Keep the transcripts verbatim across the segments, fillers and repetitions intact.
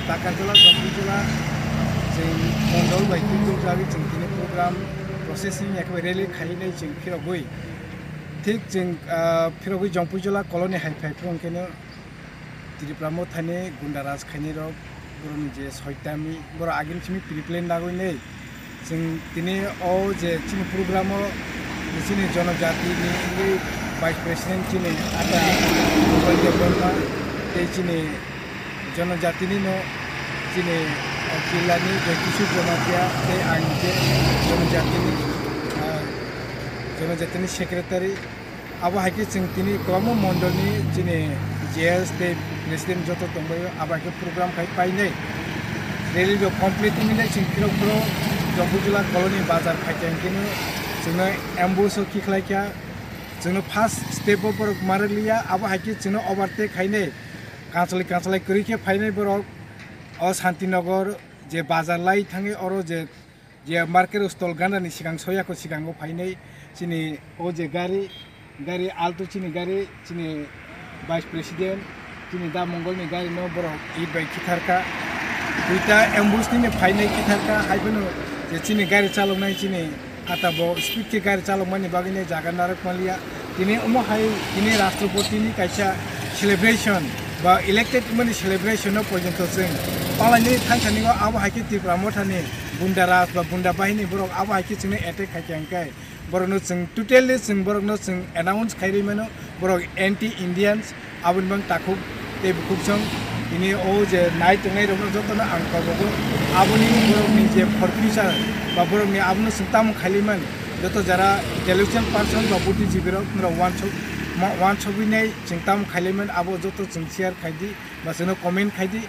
Takarjala, Jampui jala, chwng mondol bai tubjak jagwi chwng tini program processing ya khe rally khainai chwng phirogwi. Thik chwng, ah, phirogwi Jampui jala colony hai phai phirong kheno Tripura mothani gunda raj khainai rok, borokni je soitami, borok agini simi pre-plan nagwi nei. Chwng tini o je chini program o chini jonojati ni wngwi vice president chini ata Gopal Debbarma tei chini jonojati ni no chini, eh, jilla ni je Kishore Jamatia tei ang je jonojati ni, ah, jonojati ni secretary. Abo hai khe chwng tini kwbangma mondol ni chini J S tei president joto tongbaio, abo hai khe program khai painai. Rally rok complete wngwi nai chwng phirok phiro Jampui jala colony bazar phaikha hwnkhe no chwngno ambush o khiklai kha. Chwngno first step o borok ma rwk liya, abo hai khe chwngno overtake khainai. Kansalai kansalai kwrwi khe phainai borok. O Santinagar je bazar lai thangwi oro je je market stall gana ni sikang soyako sikango phainai chini o je gari, gari Alto chini gari, chini vice president, chini da Mongol ni gari no borok hit bai khitharkha. Duita ambush ni phainai khitharkha, hai phano je chini gari chaloknai chini ata bo speed khe gari chalokmani bagwi ne jaga narwk manliya. Tini omo hai tini Rashtrapati ni kaisa celebration ba elected mani celebration no porjonto chwng palaini thansani o abo hai khe Tripura mothani gunda raj ba gunda bahini borok abo hai khe chwngno attack khai kha hwnkhe borokno chwng totally chwng borokno chwng announce khai rwi mano borok anti Indians aboni bang takhuk tei bukhuk song tini o je nai tongnai rokno jotono ang kobogo aboni borokni je for future ba borokni abono chwng tamo khailaimani joto jara intellectual person ba buddhijibirok norok uansuk ma uansugwi nai chwng tamo khailaimani abo joto chwng share khaidi ba chwngno comment khaidi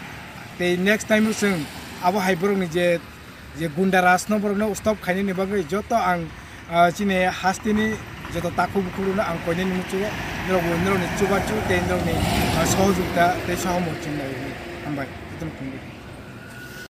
tei next time o chwng abo hai borokni je je gunda raj no borok no stop khainani bagwi joto ang, ah, chini hasteni joto takhuk bukhuk rokno ang koinani muchungo norokbo norokni chubachu tei norokni, ah, sohojogita tei sohomorjong nai hambai jotono khungdi.